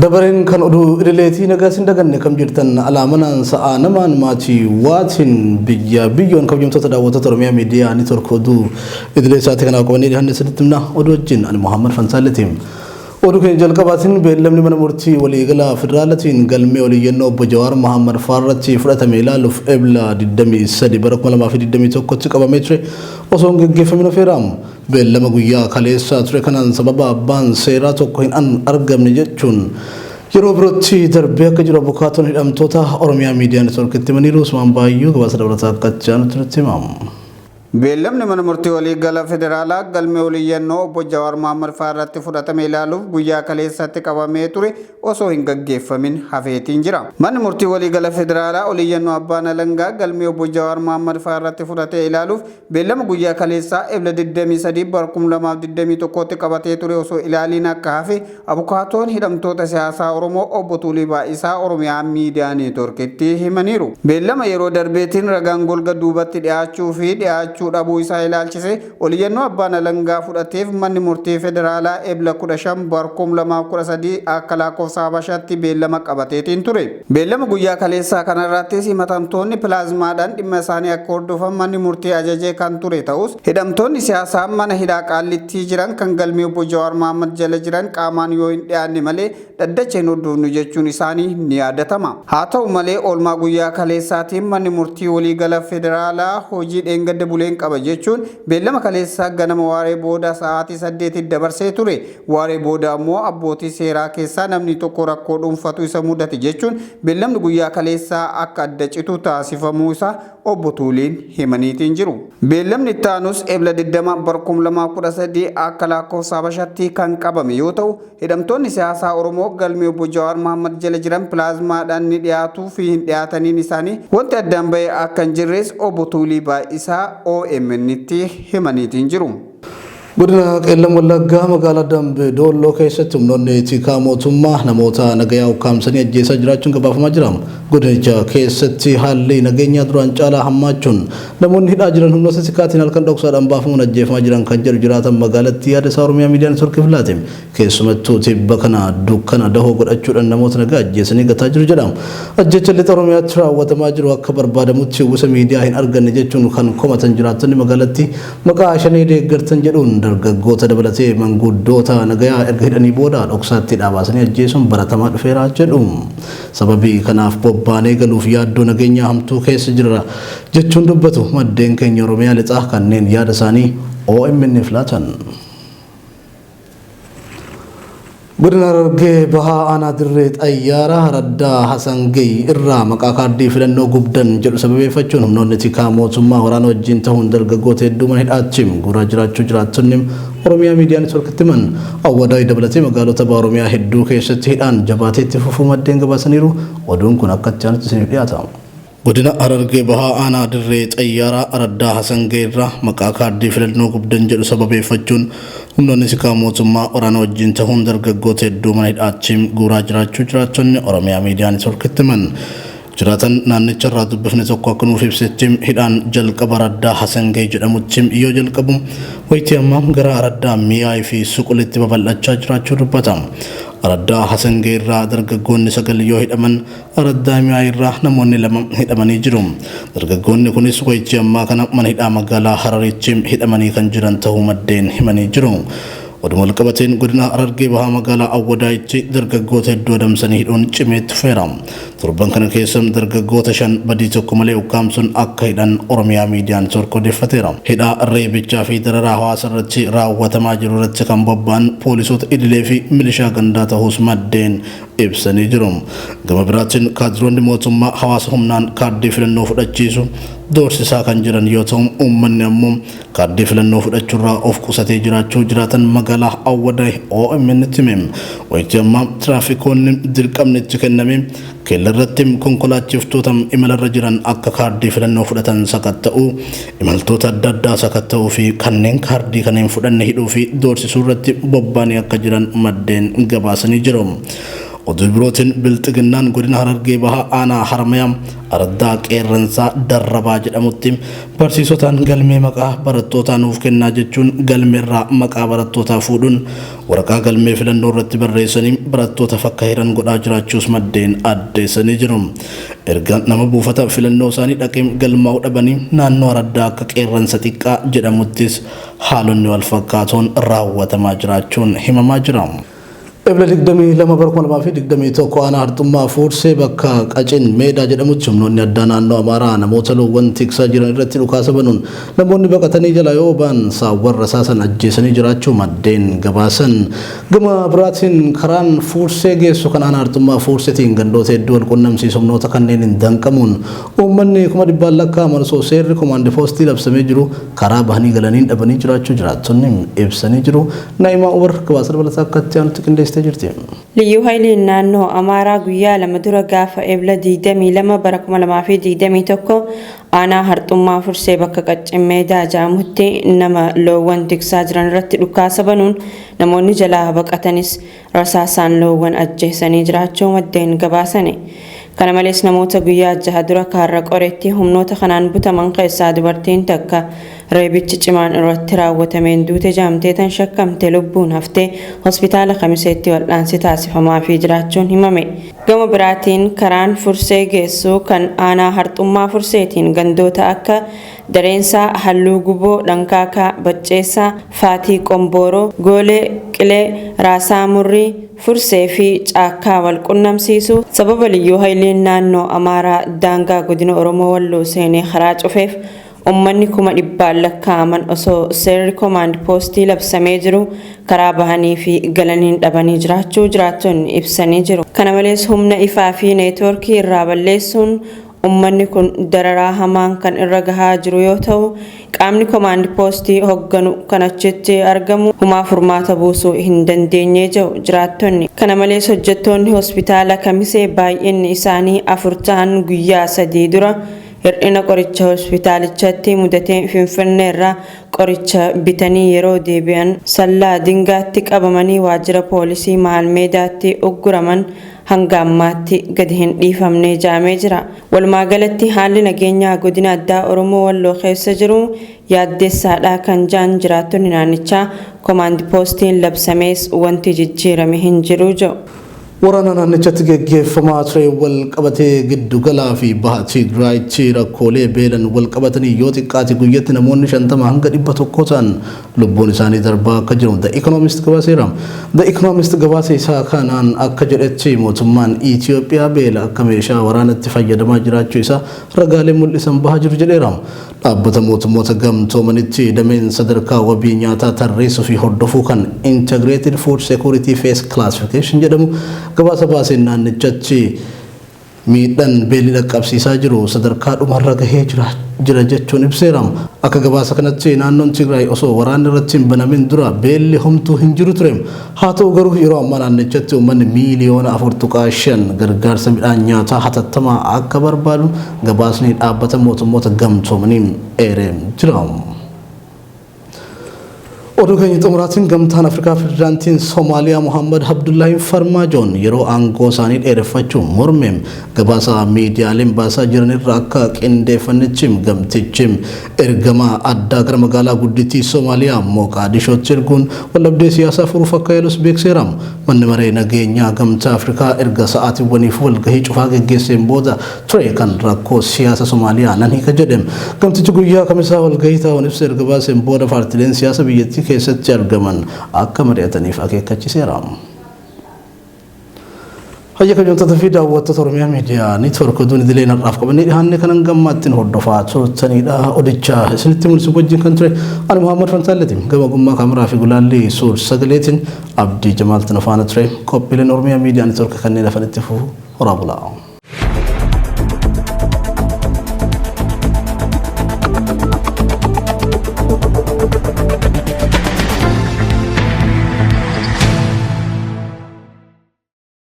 Dabareen kan oduu idileetii nagaa sin daganne kam jirtan alaa manaan sa'aa namaan maatii waatiin biyya biyyoon kabajamtoota daawwattoota Oromiyaa Miidiyaa Neetwork oduu idilee sa'aatii kanaa qabannee dhiyaanne sinitti himna oduu wajjin ani Muhammad Fansaaleeti. Oduu keenya jalqabaatiin beellamni mana murtii waliigalaa federaalatiin galmee oliyyannoo obbo Jawaar Mohammad faarratti fudhatame ilaaluuf Ebla 23 bara 2021tti qabamee ture osoo hin geggeeffamin hafeera. Beellama guyyaa kaleessaa ture kanaan sababa abbaan seeraa tokko hin argamne jechuun yeroo birootti darbee akka jiru abukaatoon hidhamtoota Oromiyaa Miidiyaa Neetworkitti himaniiru. Usmaan Baayyuu gabaasa dabalataa akka itti aanutti nutti hima. Beellamni mana murtii waliigala federaalaa galmee oliyyannoo obbo Jawaar Mohammad fa'aa irratti fudhatame ilaaluuf guyyaa kaleessatti qabamee ture osoo hin gaggeeffamin hafeetiin jira. Manni murtii waliigala federaalaa oliyyannoo abbaan alangaa galmee obbo Jawaar Mohammad fa'aa irratti fudhatee ilaaluuf beellama guyyaa kaleessaa Ebla 23 bara 2021tti qabatee ture osoo ilaaliin akka hafe abukaatoon hidhamtoota siyaasaa Oromoo obbo Tuulii Baay'isaa Oromiyaa Miidiyaa Neetworkitti himaniiru. Beellama yeroo darbeetiin ragaan golga duubatti dhiyaachuu fi dhiyaachuu dhabuu isaa ilaalchise oliyyannoo abbaan alangaa fudhateef manni murtii federaalaa Ebla 15 bara 2013 akka lakkoofsa Habashaatti beellama qabateetiin ture. Beellama guyyaa kaleessaa kanarrattis himatamtoonni pilaazmaadhaan dhimma isaanii akka hordofan manni murtii ajajee kan ture ta'us hidhamtoonni siyaasaa mana hidhaa Qaallittii jiran kan galmee obbo Jawaar Mohammad jala jiran qaamaan yoo hin dhiyaanne malee dhaddacha hin hordofnu jechuun isaanii ni yaadatama. Haa ta'u malee oolmaa guyyaa kaleessaatiin manni murtii waliigala federaalaa hojii dheengadda buleen qaba jechuun beellama kaleessaa ganama waaree booda sa'aatii 8 dabarsee ture. Waaree booda ammoo abbootii seeraa keessaa namni tokko rakkoo dhuunfatu isa mudate jechuun beellamni guyyaa kaleessaa akka adda citu taasifamuu isaa obbo Tuuliin himaniitiin jiru. Beellamni itti aanus Ebla 20 bara 2013 akka lakkoofsa Habashatti kan qabame yoo ta'u, hidhamtoonni siyaasaa Oromoo galmee obbo Jawaar Mohammad jala jiran pilaazmaadhaan ni dhiyaatuu fi hin dhiyaataniin isaanii wanti addaan ba'e akka hin jirres obbo Tuulii Baay'isaa OMN'tti himaniitiin jiru. Godina Qeellam Wallaggaa magaalaa Dambi Doolloo keessatti humnoonni tikaa mootummaa namoota nagayaa ukkaamsanii ajjeesaa jiraachuun gabaafamaa jira. Godinicha keessatti haalli nageenyaa duraan caalaa hammaachuun namoonni hidhaa jiran humnoota tikaatiin halkan dhoksaadhaan baafamuun ajjeefamaa jiran kan jedhu jiraatan magaalattii yaada isaa Oromiyaa Miidiyaa Neetworkiif laate. Keessumattuu tibba kana dukkana dahoo godhachuudhaan namoota nagaa ajjeesanii gataa jiru jedha. Ajjeecha lixa Oromiyaatti raawwatamaa jiru akka barbaadamutti uwwisa miidiyaa hin arganne jechuun kan komatan jiraattonni magaalattii maqaa shanee deeggartan jedhuun dargaggoota dabalatee manguddoota nagayaa erga hidhanii booda dhoksaatti hidhaa baasanii ajjeesuun baratamaa dhufeera jedhu. Sababii kanaaf bobbaanee galuuf yaaddoo nageenyaa hamtuu keessa jirra jechuun dubbatu maddeen keenya Oromiyaa lixaa kanneen yaada isaanii OMN'f laatan. Godina Harargee Bahaa Aanaa Dirree Xayyaaraa Araddaa Hasan Gey irraa maqaa kaardii filannoo gubdan jedhu sababeeffachuun humnoonni tikaa mootummaa waraana wajjin ta'uun dargaggoota hedduu mana hidhaatti guuraa jiraachuu jiraattonni Oromiyaa Miidiyaa Neetworkitti himan. Awwadaay dabalatee magaalota baha Oromiyaa hedduu keessatti hidhaan jabaatee itti fufuu maddeen gabaasaniiru. Oduun kun akka itti aanutti isiniif dhiyaata. Godina Harargee Bahaa Aanaa Dirree Xayyaaraa Araddaa Hasangee irraa maqaa kaardii filannoo gubdan jedhu sababeeffachuun humnoonni tikaa mootummaa waraana wajjin ta'uun dargaggoota hedduu mana hidhaatti guuraa jiraachuu jiraattonni Oromiyaa Miidiyaa Neetworkitti himan. Jiraatan naannicha irraa dubbifne tokko akka nuuf ibsetti hidhaan jalqaba Araddaa Hasangee jedhamutti yoo jalqabu wayitii ammaa gara Araddaa Mi'aay fi Suqulitti babal'achaa jiraachuu dubbata. Araddaa Hasangee irraa dargaggoonni 9 yoo hidhaman Araddaa Mi'aay irraa namoonni 2 hidhamanii jiru. Dargaggoonni kunis wayitii ammaa kana mana hidhaa magaalaa Hararitti hidhamanii kan jiran ta'uu maddeen himanii jiru. Oduma walqabateen godina Harargee Bahaa magaalaa Awwadaayitti dargaggoota hedduu adamsanii hidhuun cimee itti fufeera. Torban kana keessa dargaggoota 5 badii tokko malee ukkaamsuun akka hidhan Oromiyaa Miidiyaa Neetwork odeeffateera. Hidhaa, reebichaa fi dararaa hawaasa irratti raawwatamaa jiru irratti kan bobba'an poolisoota idilee fi milishaa gandaa ta'uus maddeen ibsanii jiru. Gama biraatiin kaadiroonni mootummaa hawaasa humnaan kaardii filannoo fudhachiisu doorsisaa kan jiran yoo ta'u, uummanni ammoo kaardii filannoo fudhachuurraa of qusatee jiraachuu jiraatan magaalaa Awwadaay OMN'tti hime. Wayitii ammaa tiraafikoonni dirqamni itti kenname keellarratti konkolaachiftoota imalarra jiran akka kaardii filannoo fudhatan sakatta'uu, imaltoota adda addaa sakatta'uu fi kanneen kaardii kana hin fudhanne hidhuu fi doorsisuu irratti bobba'anii akka jiran maddeen gabaasanii jiru. Oduu birootiin Bilxiginnaan godina Harargee Bahaa aanaa Haramayaa araddaa Qeerransaa Darrabaa jedhamutti barsiisotaan galmee maqaa barattootaa nuuf kennaa jechuun galmeerraa maqaa barattootaa fuudhuun waraqaa galmee filannoo irratti barreessanii barattootaaf akka hiran godhaa jiraachuus maddeen addeessanii jiru. Erga nama buufata filannoo isaanii dhaqee galmaa'uu dhabanii naannoo araddaa akka Qeerransa Xiqqaa jedhamuttis haalonni wal fakkaatoon raawwatamaa jiraachuun himamaa jira. Ebla 22 bara 2021 aanaa Harxummaa Fuursee bakka Qacin Meedaa jedhamutti humnoonni addaa naannoo Amaaraa namoota loowwan tiksaa jiran irratti dhukaasa banuun namoonni baqatanii jala yoo ba'an saawwan rasaasan ajjeesanii jiraachuu maddeen gabaasan. Gama biraatiin karaan Fuursee geessu kan aanaa Harxummaa Fuurseetiin gandoota hedduu wal qunnamsiisu humnoota kanneeniin danqamuun uummanni kuma dhibbaan lakkaa'aman osoo seerri komaandi poostii labsamee jiru karaa bahanii galaniin dhabanii jiraachuu jiraattonni ibsanii jiru. Naa'imaa Umar gabaasa dabalataa akka itti aanutti qindeessitee jirti. Liyyuu Haayiliin naannoo Amaaraa guyyaa 2 dura gaafa Ebla 22 bara 2021 aanaa Harxummaa Fursee bakka Qaccimmeedaa jedhamutti nama loowwan tiksaa jiran irratti dhukaasa banuun namoonni jalaa baqatanis rasaasaan loowwan ajjeesanii jiraachuu maddeen gabaasani. Kana malees namoota guyyaa 6 dura Kaarra Qoreetti humnoota kanaan butaman keessaa dubartiin takka reebichi cimaan irratti raawwatameen duute jaamtee tan shakkamte lubbuun haftee hospitaala Kamiseetti wal'aansi taasifamaafii jiraachuun himame. Gama biraatiin karaan Fursee geessu kan aanaa Harxummaa Furseetiin gandoota akka Dareensaa, Halluu Guboo, Dhankaakaa, Bacceessaa, Faatii Qombooroo, Goolee, Qilee, Raasaa Murrii, Fursee fi Caakkaa wal qunnamsiisu sababa Liyyuu Hayiliin naannoo Amaaraa daangaa godina Oromoo Walloo seenee karaa cufeef uummanni kuma dhibbaan lakkaa'aman osoo seerri komaand poostii labsamee jiru karaa bahanii fi galaniin dhabanii jiraachuu jiraattonni ibsanii jiru. Kana malees humna ifaa fi neetwoorkii irraa balleessuun uummanni kun dararaa hamaan kan irra gahaa jiru yoo ta'u qaamni komaand poostii hogganu kan achitti argamu humaa furmaata buusuu hin dandeenye jiru jiraattonni. Kana malees hojjettoonni hospitaala Kamisee baay'inni isaanii 4 ta'an guyyaa 3 dura hir'ina qoricha hospitaalichatti mudatee Finfinnee irraa qoricha bitanii yeroo deebi'an sallaa dingaatti qabamanii waajjira poolisii Mahal Meedaatti ugguraman hanga ammaatti gadi hin dhiifamne jaamee jira. Walumaa galatti haalli nageenyaa godina addaa Oromoo Walloo keessa jiru yaaddeessaadha kan jaan jiraattonni naannichaa komaand poostiin labsamees wanti jijjiirame hin jiru jedhu. Waraana naannichatti geggeeffamaa ture wal qabatee giddu galaa fi baha Tigraayitti rakkoolee beelan wal qabatanii yoo xiqqaate guyyatti namoonni 50 hanga 100 ta'an lubbuun isaanii darbaa akka jiru The Economist gabaaseera. The Economist gabaasa isaa kanaan akka jedhetti mootummaan Itoophiyaa beela akka meeshaa waraanatti fayyadamaa jiraachuu isaa ragaalee mul'isan bahaa jiru jedheera. Dhaabbata mootummoota gamtoomanitti dameen sadarkaa wabii nyaataa tarreessuu fi hordofuu kan Integrated Food Security Phase Classification jedhamu gabaasa baaseen naannichatti miidhaan beelli dhaqqabsiisaa jiru sadarkaa dhumarra gahee jira jechuun ibseera. Akka gabaasa kanatti naannoon Tigraay osoo waraanni irratti hin banamin dura beelli homtuu hin jiru ture. Haa ta'u garuu yeroo ammaa naannichatti uummanni miiliyoona 4.5 gargaarsa midhaan nyaataa hatattamaa akka barbaadu gabaasni dhaabbata mootummoota gamtoomanii eeree jira. Oduu keenya xumuraatiin gamtaan Afrikaa pirezidaantiin Soomaaliyaa Muhammad Abdullaahi Farmaajoon yeroo aangoo isaanii dheereffachuun morme gabaasa miidiyaaleen baasaa jiran irraa akka qindeeffannichi gamtichi ergama addaa gara magaalaa guddittii Soomaaliyaa Moqaadishootti erguun waldhabdee siyaasaa furuuf akka yaalus beekseera. Manni maree nageenyaa gamtaa Afrikaa erga sa'aatiiwwaniif walgahii cufaa geggeesseen booda ture kan rakkoo siyaasa Soomaaliyaa nan hiika jedhe. Gamtichi guyyaa kamisaa walgahii taa'uun ibsa erga baaseen booda paartileen siyaasa biyyattii keessatti argaman akka mari'ataniif akeekkachiiseera. Hayya kabajamtoota fi daawwattoota Oromiyaa Miidiyaa Neetwoork oduun idileen har'aaf qabannee dhiyaanne kanan gammaattiin hordofaa turtanidha. Odicha isinitti mul'isu wajjin kan ture ani Muhammad Fantaalleeti. Gama ogummaa kaameraa fi gulaallii suur sagaleetiin Abdii Jamaaltu na faana ture. Qophiileen Oromiyaa Miidiyaa Neetwoork kanneen hafanitti fufu horaa bulaa.